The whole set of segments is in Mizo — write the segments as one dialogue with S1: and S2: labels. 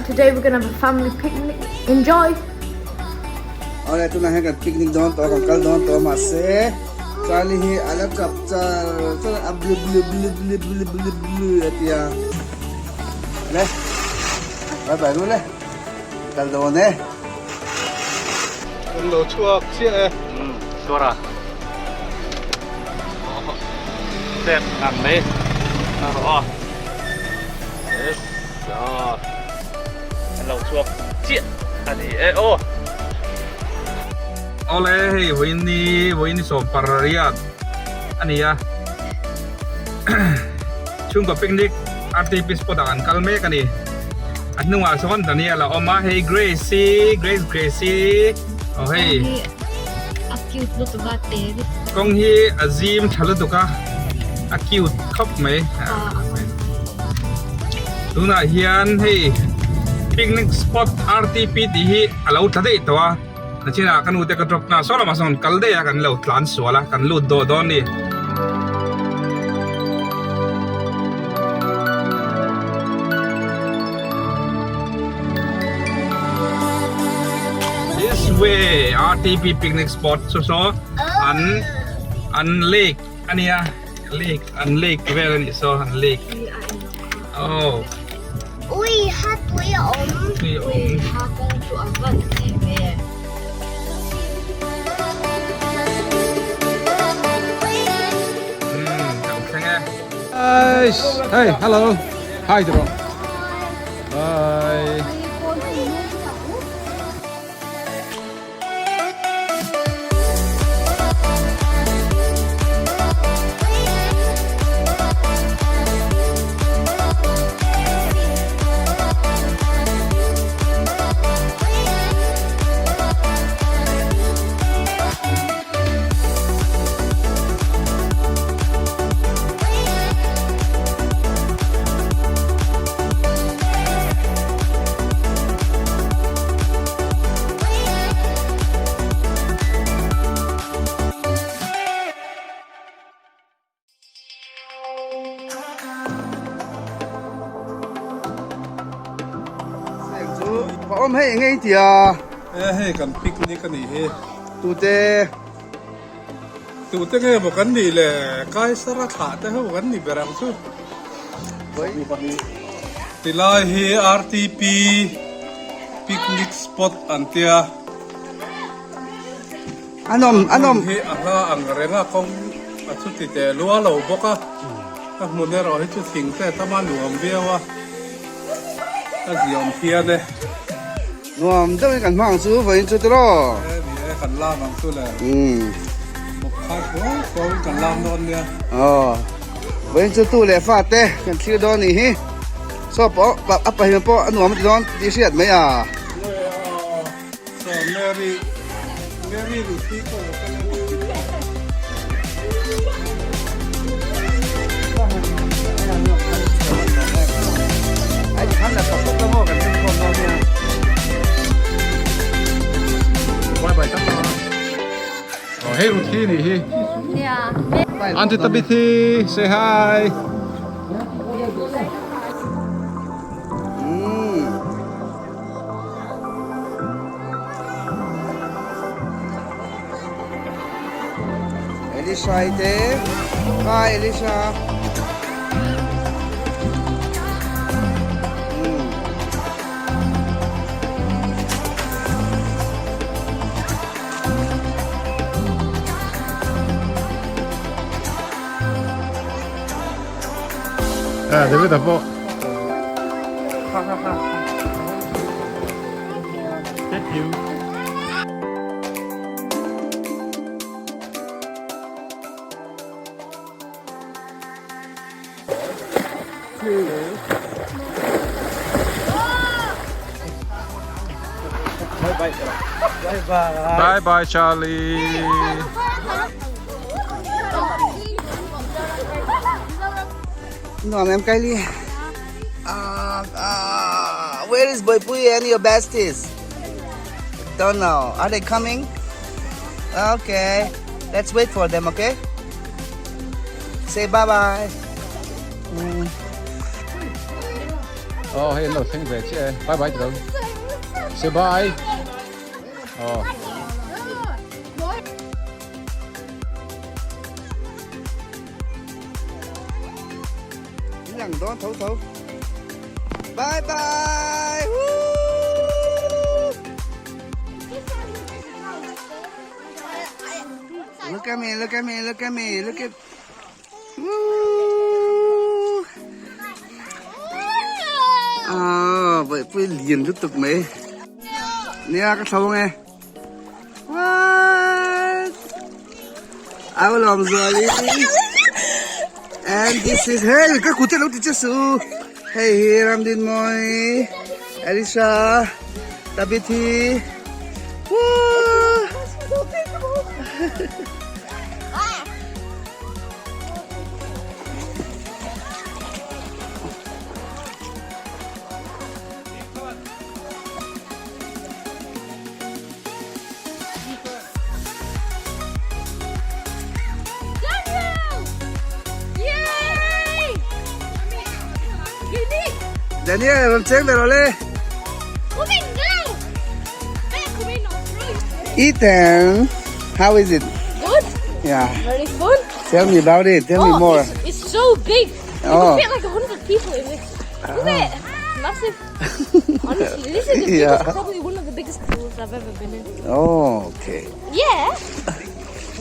S1: Today we're gonna have a family picnic. Enjoy!
S2: Awle tunah hian kan picnic dawn tawh a kan kal dawn tawh a mahse Charlie hi a la tap char char a blu blu blu blu blu blu blu a ti a le bye bye ru le kal dawn e.
S3: Kan lo chhuak chiah e.
S4: Umm Sura Step ngang mai a rawh aw Yes aw Kan lo chhuak chiah a ni e aw.
S5: Awle hei vawiin ni vawiin ni sawm pariat a ni a chhungkaw picnic RTP spot ah kan kal mek a ni a hnungah sawn Daniel a awm a hei Grace hi Grace Grace hi aw hei
S1: A cute lutuk a te
S5: kawng hi a zim tha lutuk a a cute khawp mai tunah hian hei picnic spot RTP tih hi a lo tla daih tawh a nachinah ka nute ka drop nghal saw lamah sawn kal daih a kan lo tlan sual a kan lut dawh dawn a ni. This way RTP picnic spot chu saw an an lake ania lake an lake vel anih saw an lake oh
S6: Ui ha tui a awm.
S5: Tui a awm.
S1: Ui ha kawng chu a van nei ve.
S5: Hmm kan thleng e.
S3: Hey hello hi ti rawh hi.
S2: Chu awm hei eng ei tia.
S3: E hei kan picnic a nih hi.
S2: Tute.
S3: Tute nge maw kan nih le Kaisara thlah te ho kan ni ber ang chu. Tilai hi RTP picnic spot an tia.
S2: Anom anom.
S3: Hi a hla ang reng a kawng a chu ti teh lua lo bawk a. A hmun erawh hi chu thing te tam a nuam viau a. A ziawm phian e.
S2: Nuam deuh in kan hmang ang chu vawiin chu tiraw.
S3: E ni e kan lam ang chu le. Mawp khai khuau khuau in kan lam dawn nia.
S2: Aw. Vawiin chu tu leh fa te kan thlir dawn nih hi. Saw pawh a pahnih pawh a nuam a ti dawn tih hriat mai a.
S3: Saw Mary Mary Ruthi pawh lo kal a.
S5: Bye bye tak Oh, hey Ruthi ni hi. Auntie Tabithi, say hi.
S2: Elisha i te hi Elisha
S3: À, David à pawh.
S4: Thank you.
S3: Bye bye Charlie.
S2: Nuam em Kylie? Ah, ah, where is Boypui and your besties? Don't know. Are they coming? Okay. Let's wait for them, okay? Say bye-bye. Mm.
S5: Aw hei an lo thleng ve chiah e bye bye tilo say bye aw.
S2: Lang dawn tho tho bye bye woo. Look at me look at me look at me look at Woo! À, vậy tôi liền tiếp tục mấy. Nè cái thâu nghe. What? I will làm rồi. And this is hey, cái cụ thể lúc thì chết sự. Hey, here I'm din moi. Elisa, Tabithi. Woo! Daniel, rawn cheng ber awle. Ethan, how is it?
S1: Good.
S2: Yeah.
S1: Very fun.
S2: Tell me about it. Tell me
S1: oh,
S2: more.
S1: It's, it's so big. You
S2: Oh.
S1: could fit like 100 people in this. Look at it. Massive. Honestly, this is the biggest,
S2: Yeah.
S1: probably one of the biggest pools I've ever been in.
S2: Oh, okay.
S1: Yeah.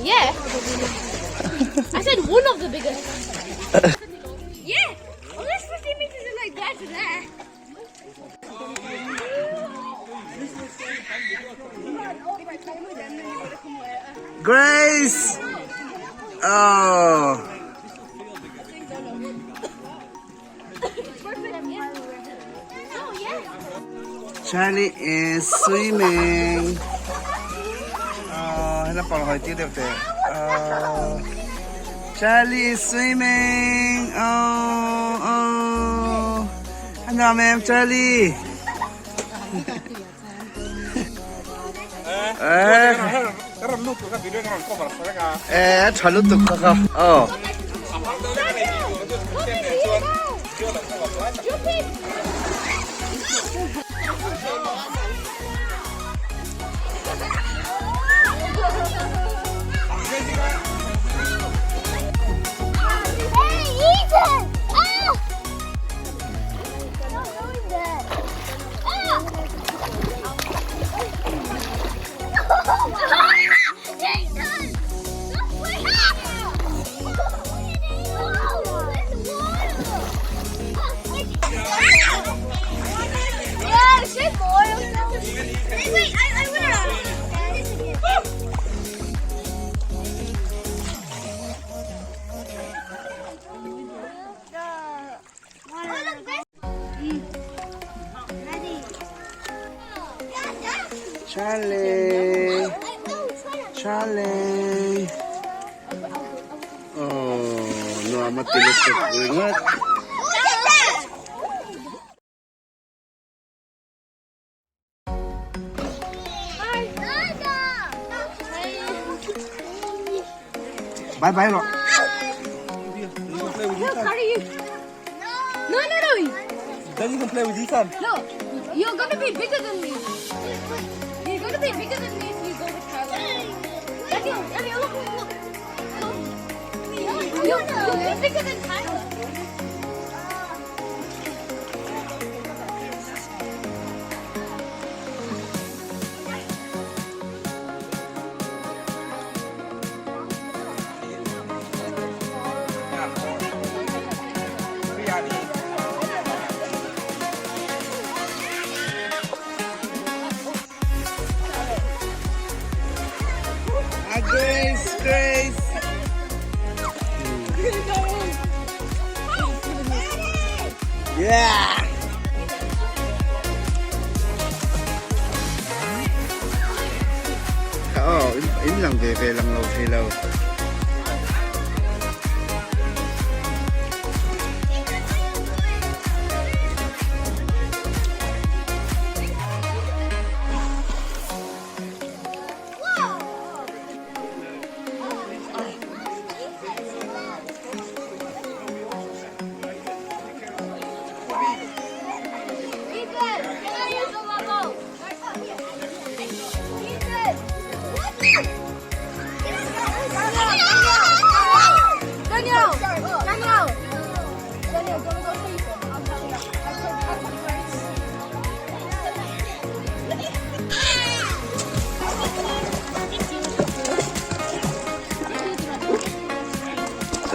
S1: Yeah. I said one of the biggest. yeah. Unless 50 meters is like there to there.
S2: Grace! Oh. Charlie is swimming. Oh, hello, pang hoi tiêu đẹp thế. Oh. Charlie is swimming. Oh, oh. Hello, ma'am, Charlie. Eh, eh, tha lutuk kha kha. Oh.
S6: Hey, Ethan! Ah! Don't go in there. Ah! Jason! Stop playing! Oh, there's water! Yeah, shit, boy. Wait, wait, I wanna this again. Oh, look, this. Ready.
S2: Charlie. Charlie. Oh, no, I'm not ringat.
S6: Look at that! Hi.
S2: Bye bye rồi.
S1: He'll carry you. No, no, no.
S3: Then you can play with Ethan.
S1: No, you're gonna be bigger than me. You're gonna be bigger than me if you go with Tyler. Daniel, Daniel, look, look, look. You'll be bigger than Tyler.
S2: Ah, Grace, Grace. Yeah. Oh, in, in lang về về lang lâu thầy lâu.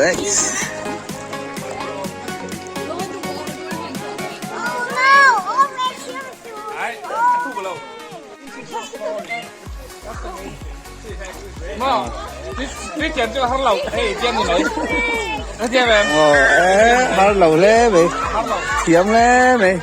S2: Thanks. Har lo hle mai thiam hle mai.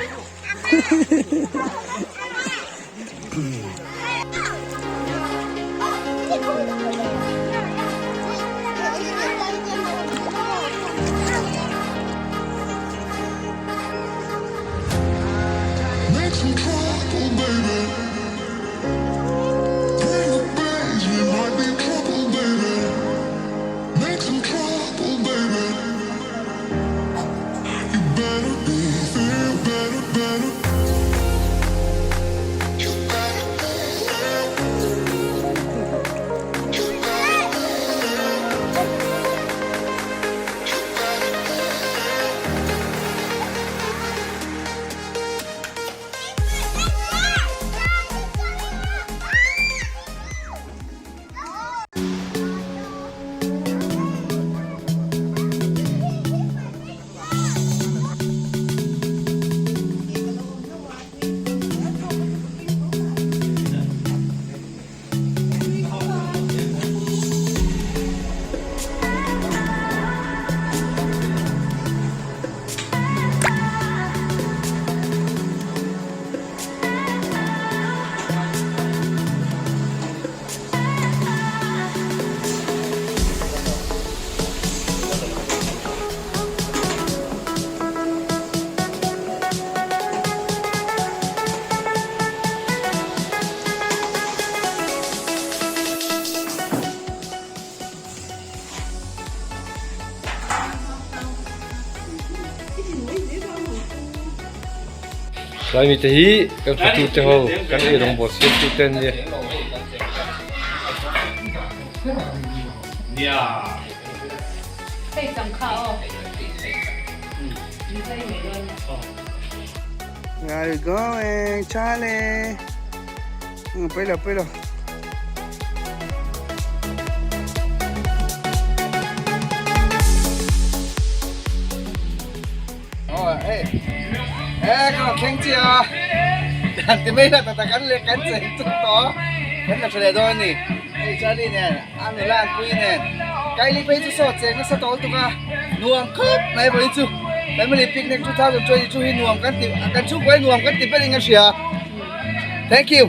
S7: Laimi te hi kan fatu te ho kan ei rawngbawl siamtu te an ni.
S2: Where are you going, Charlie? Pelo, pelo. Thleng chi a dan ti mai la tata kan leh kan cheng chu tawh kan la tha leh dawn a ni hei Charlie nen a nula an pui nen Kylie phei chu saw cheng nasa tawl tuk a nuam khawp mai vawiin chu family picnic 2022 hi nuam kan ti kan chhungkaw hi nuam kan ti ber in ka hria thank you.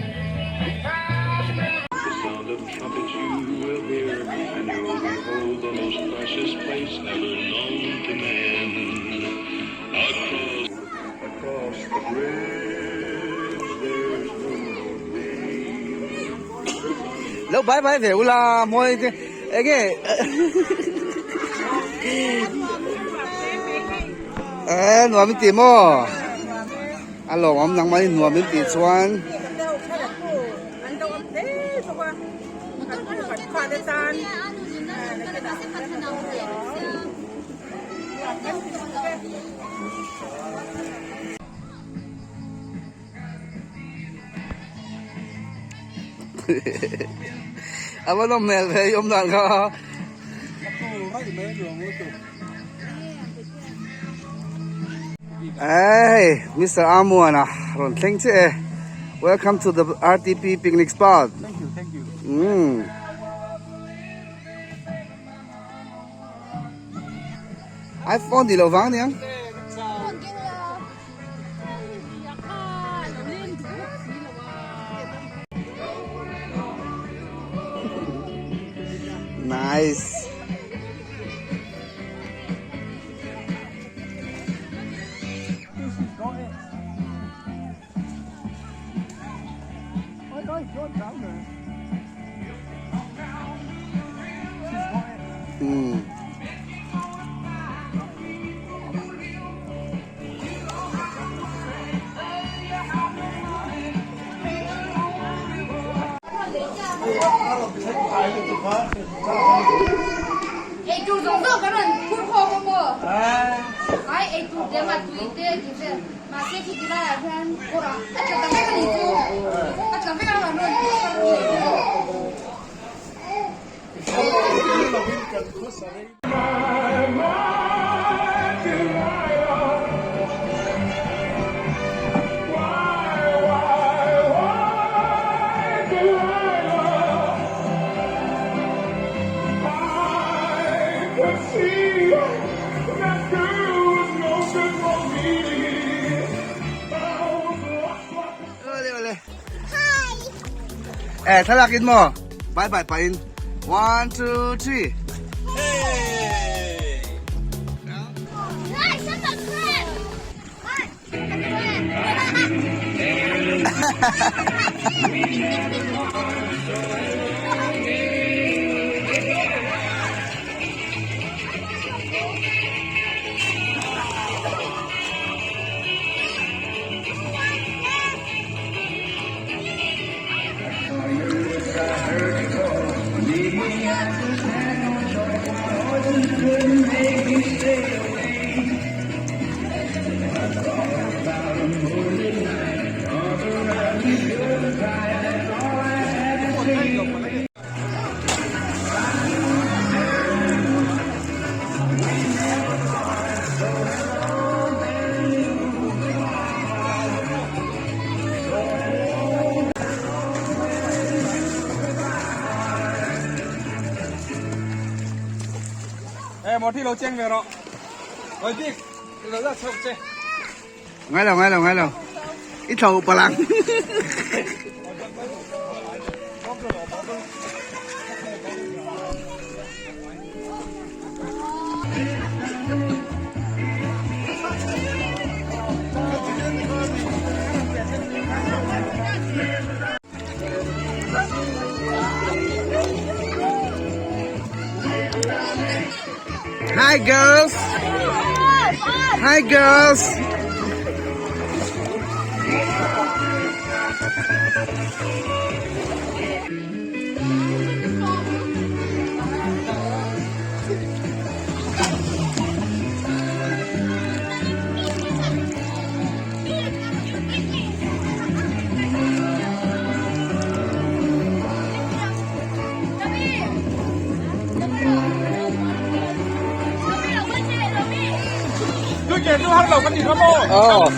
S2: Lo bye bye ve ula mawi te enge e nuam in ti maw a lawmawm nang mai nuam in tih chuan. A va nawm hmel ve i awm dan kha. Hey, Mr. Amuana rawn thleng che e. Welcome to the RTP picnic spot.
S3: Thank you, thank you.
S2: iPhone ti lo vang niang. Nice. Hmm.
S1: Eitur zawng zawng kan rawn phur khawm a maw? Ai eitur te mah tui te tih vel. Mahse khi ti laiah hian kawrah a tla ta vek a ni chu. A tla vek a rawn rawn tih kha rawn leh chu.
S2: Eh, thlalak in maw? Bye bye pahin. One, two, three.
S6: Nice, that's a crab. Mark, a crab.
S5: Eh, mawti lo cheng ve rawh. Oi bik, lo la chhok che.
S2: Ngai lo, ngai lo, ngai lo. I thlo palang. Hi girls. Hi girls. Oh.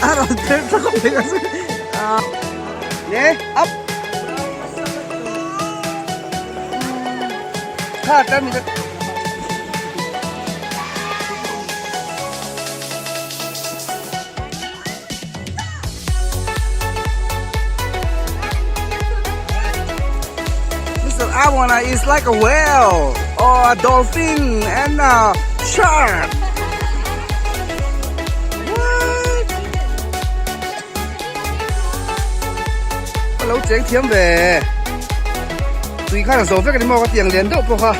S2: A rawn ther tha khawp thei a Ne up Kha ta mi Mr. Awana is like a whale or a dolphin and a shark. What? Lo cheng thiam ve. Tui khan a zo vek ani maw ka tiang lian deuh pawh kha.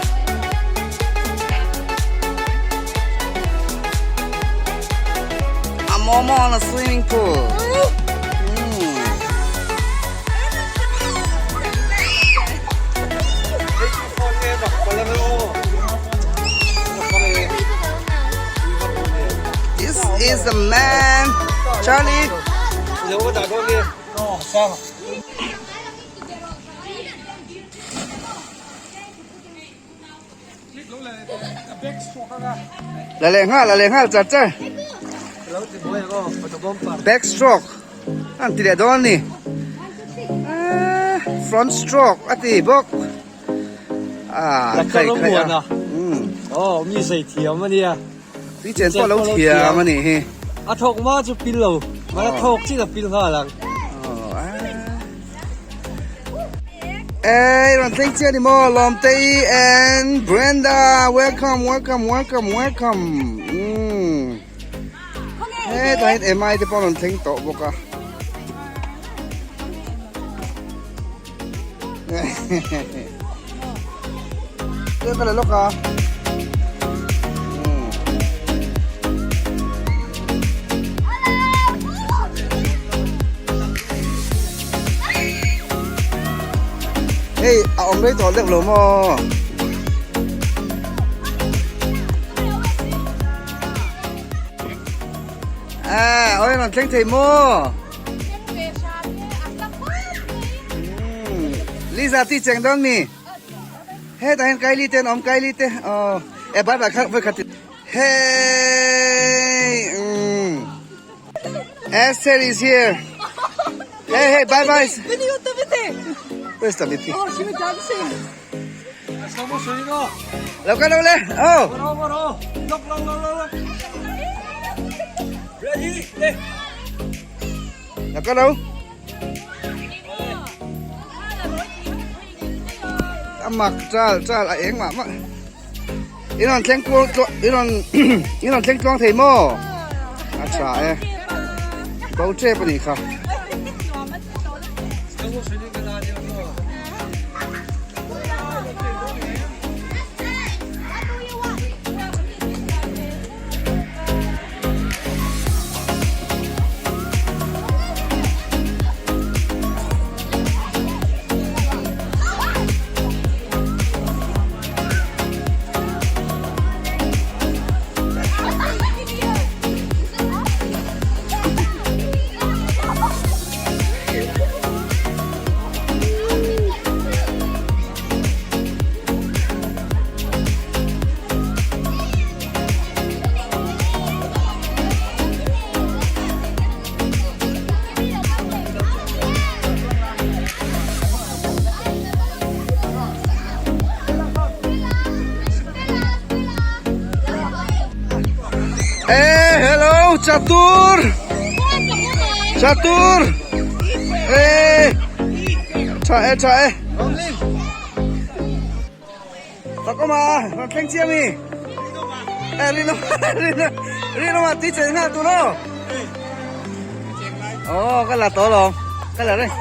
S2: A momo on a swimming pool. Mm. This is the man, Charlie. La leh nghal la leh nghal char char back stroke an ti leh dawn a ni ah front stroke a ti bawk ah khai khai a
S7: mi zei thiam a nia
S2: tui chen pawh lo thiam a nih hi.
S7: A thawk ma chu pil lo. Mana thawk chin a pil nghal ang.
S2: Hey, rawn thleng chiah ni maw Lawmtei and Brenda welcome welcome welcome welcome umm hetah hian Emma te pawh an rawn thleng tawh bawk a Tia ka la lawk a Hei a awm rei tawh lek lo maw À, ôi nó thleng thei maw Lisa ti cheng dawn mi hetah hian Kylie te an awm Kylie te aw e bye bye kha vawi khat hey umm Esther is here hey hey bye bye where's the video
S7: Oh she was dancing
S2: lo ka lo le oh Lo ka lo A mak chal chal a eng mah mah In rawn thleng kual tluang in rawn in rawn thleng tluang thei maw a tha e bo tep a nih kha. Ê hello Chatur Chatur Ê Chà ê chà ê Tak awm a, rawn thleng chiah mi. Eh rinawm rinawm a tui cheng nghal tur aw. Aw ka la tawh alawm ka la reng.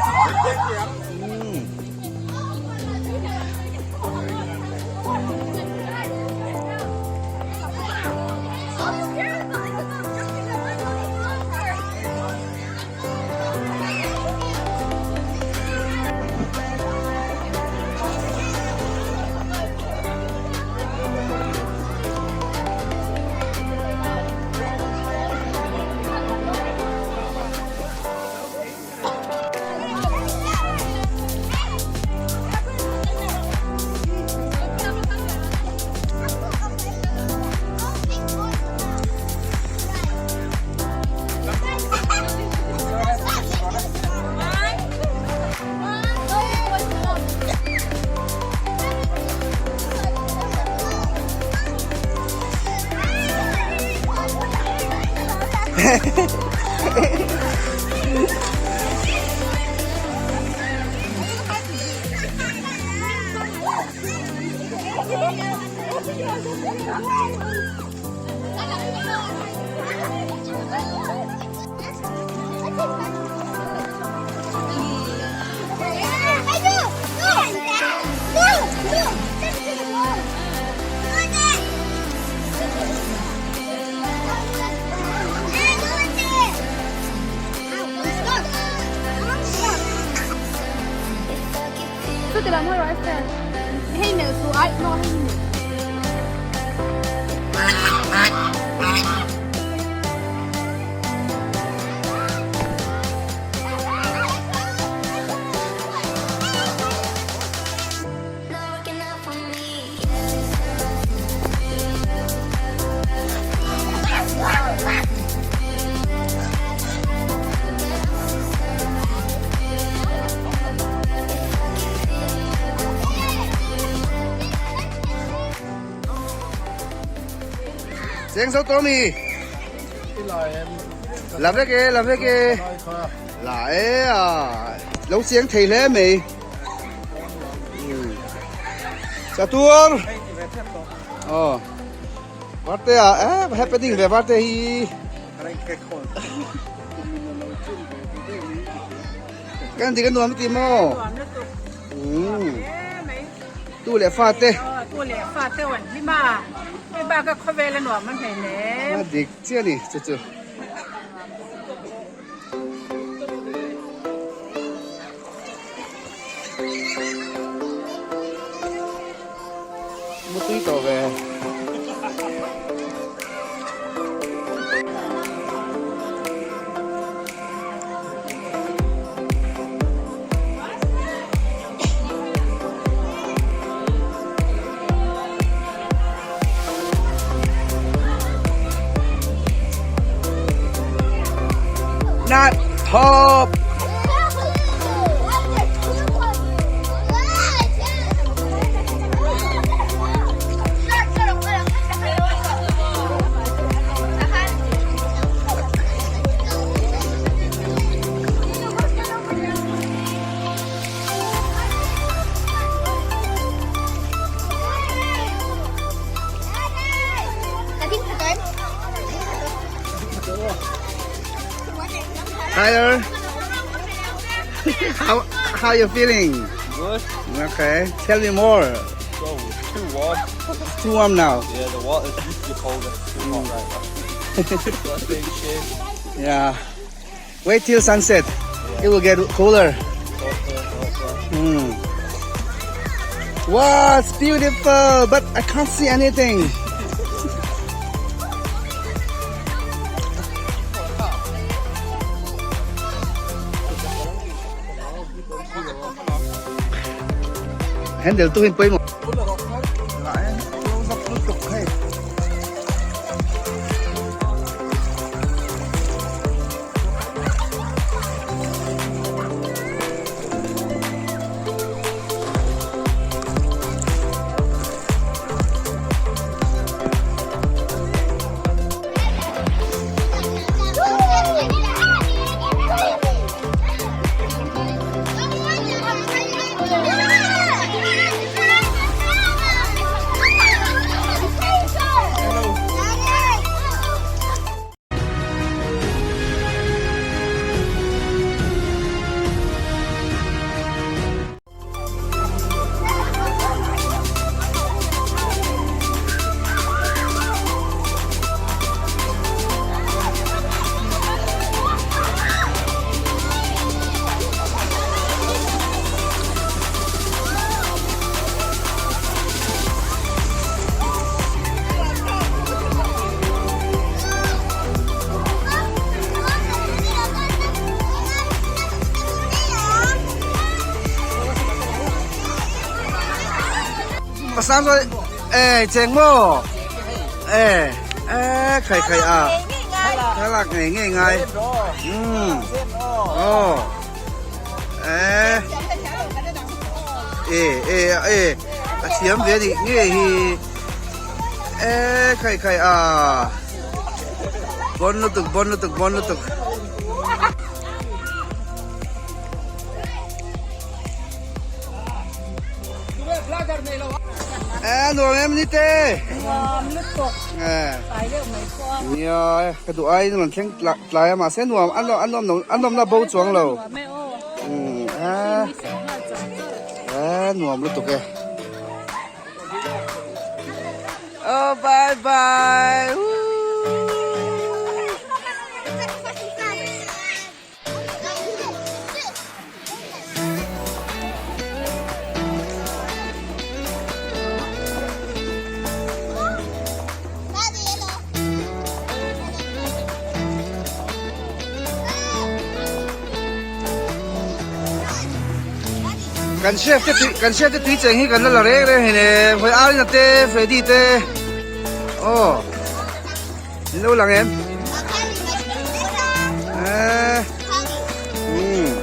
S2: Cheng zo tawh mi. La vek e la vek e la e a lo chiang thei hle mai chatur aw varte ah e happening ve varte hi kan ti kan nuam ti maw Tu leh fa te.
S8: Tu leh fa te an hlim a, hei bak a khawvel a nuam an hei hle.
S2: A dik chiah a ni chu chu. Mutui tawh ve. Not top. Tyler, how how you feeling?
S7: Good.
S2: Okay, tell me more.
S7: So it's too warm.
S2: It's too warm now.
S7: Yeah, the water is usually cold and it's too hot right now. Got to shape.
S2: Yeah. Wait till sunset. It will get cooler. Wow, it's beautiful, but I can't see anything. Handle tu hin pawimawh. Pasang chuan eh cheng maw eh eh khai khai a thlalak ngei ngei ngai umm aw eh e e e a thiam ve nih ngei hi eh khai khai a bon lutuk bon lutuk bon lutuk. Eh nuam em ni te.
S8: Nuam lutuk.
S2: Eh.
S8: Tlai deuh mai pawh a.
S2: Nia ka duh ai nuam thleng tlai a mahse nuam an nuam lo an nuam na bo chuang lo.
S8: Nuam e aw.
S2: Um eh. Eh nuam lutuk e. Oh bye bye. Woo. Kan chef te tui kan chef te tui cheng hi kan la la reng reng hei le hawi Arina te Freddy te aw in lo lang em. Eh. Hmm.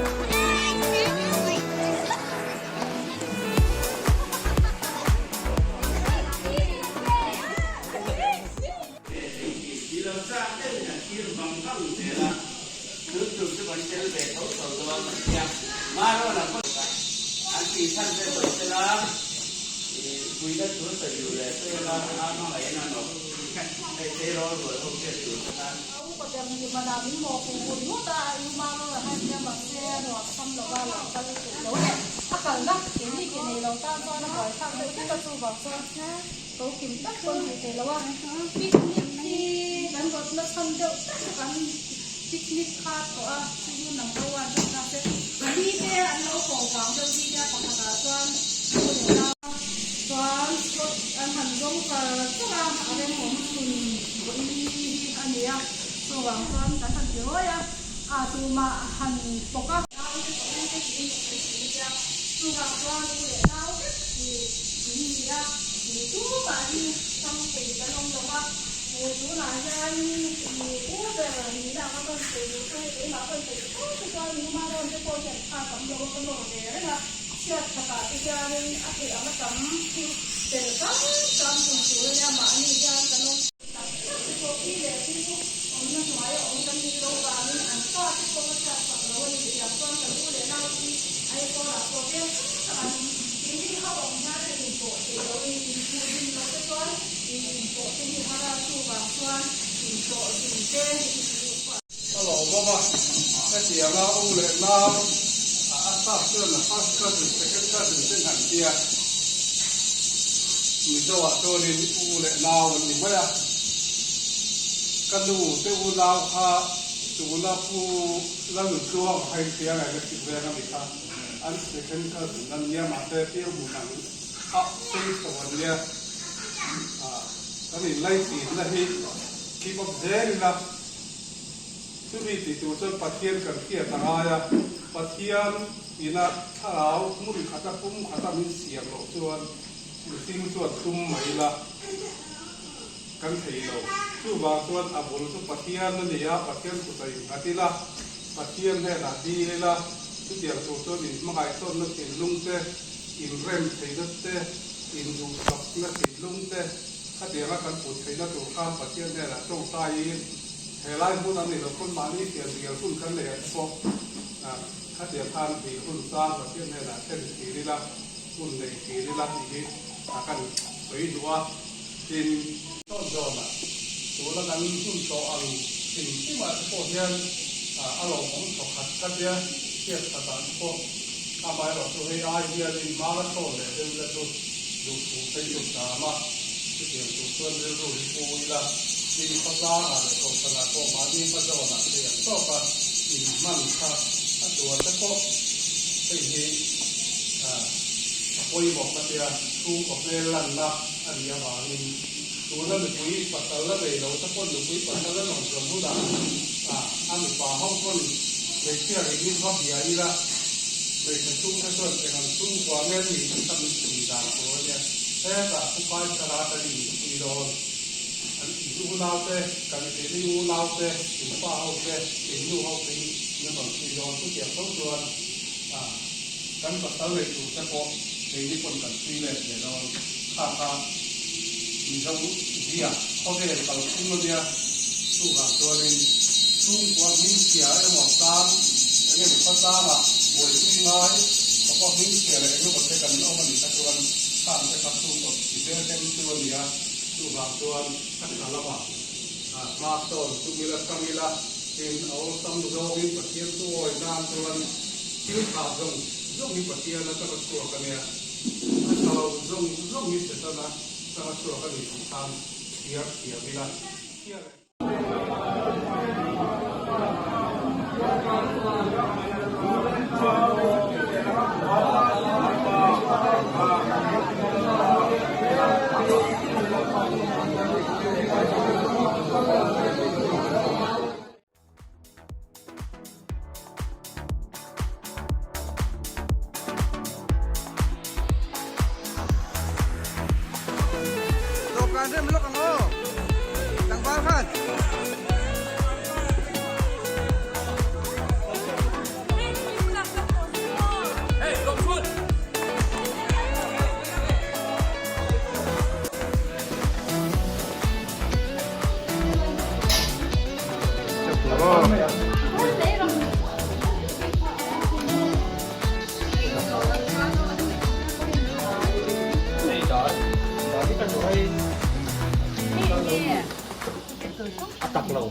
S3: A lo bawk a, hetianga u leh nau a sap chuan a first cousin, second cousin te han tia Mizoah chuanin u leh nau an ni mai a, ka nu te u nau kha tuna pu Lalnutluang kha inhria ngai ka chik veng a ni kha, an second cousin an nia mahse piang hmun ang a sei chho an nia, kan inlaichinna hi keep up zel ila. Chumi ti tur chuan Pathian kan hriat a ngai a, Pathian ina thlarau hmun khata pum khata min siam loh chuan mihring chuan tum mai ila kan thei lo. Chuvang chuan a bul chu Pathian a ni a, Pathian kut a innghat ila, Pathian hnenah dil ila, chutiang tur chuan inhmangaihtawnna thinlung te, inrem theihna te, induhsakna thinlung te, Khatianga kan put theihna tur khan Pathian hnenah tawngtaiin helai hmun a nih loh pawn mahni pian bial hun kan nei ang pawh khatiang khan dil hun chang Pathian hnenah thlen thir ila, hun nei thir ila tih hi kan sawi duh a. Tin, tawn zawnah tuna kan hun tawh ang hrim hrimah te pawh hian a lawmawm thawkhat ka tia hriat khatah te pawh amaherawhchu hei ai hianin hmala sawn leh deuh ila chu duhthu phei chu hram a, chutiang tur chuan rilru hi pu ila, tin khawtlangah leh kohhranah pawh mahni hmazawnah thei ang tawk a inhman kha a tuar te pawh hei hi a pawimawh ka tia, chhungkaw hmel lanna a nih avangin tuna nupui pasal la nei lo te pawn nupui pasal a nawm zawm hunah a mipa ho pawn hmeichhia ringin va bia ila, Hmeichhe chhungte chuan eng an chhungkua nge ni tih kha min chhui dan tur a nia. Hetah thupai thara kan inpui dawn. An in unaute, kan keini unaute, in pa hote, in nu hote hi min rawn chhui dawn. Chutiang tho chuan kan pasal nei turte pawh keini pawn kan chhui let ve dawn. Kha kha Mizo zia khawvel kalphung a nia. Chuvang chuanin chhungkua hmingchhia emaw tlang eng emaw khawtlangah buaipui ngai khawpa hmingchhia leh eng emaw te kan awm a nih kha chuan khang te kha chhungkaw ti zel hem chu a ni a. Chuvang chuan a tha lamah hma sawn tum ila tang ila tin a awlsam zawngin Pathian chu awi nan chuan thil tha zawng zawng hi Pathian atanga chhuak a nia. A tha lo zawng zawng hi Setana atanga chhuak a ni tih khan Thiar thiam ila.
S2: Dawhkan rem lawk ang aw tlangval khan.
S4: A tak lo.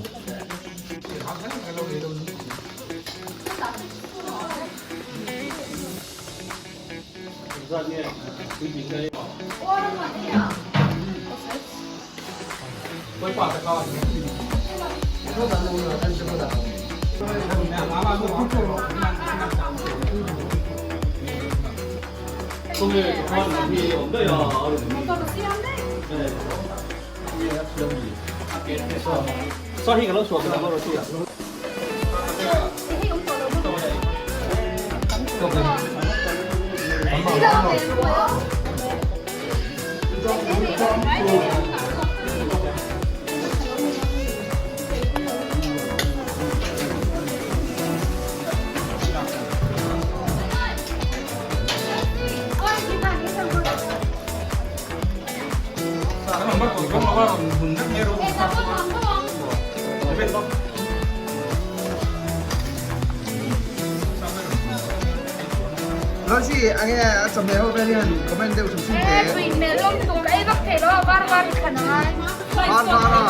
S2: Rosie, ange a chawhmeh ho vel hian comment deuh hrim hrim teh.
S1: Tui hmel lawm tur ei vak thei lo a var var i thlan angai.
S2: Var var a.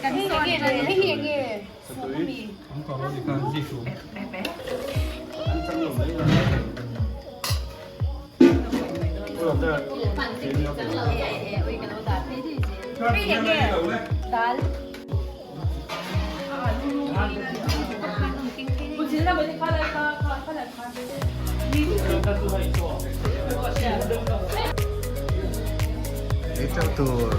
S1: Hei hi enge?
S2: Ei teuh tur.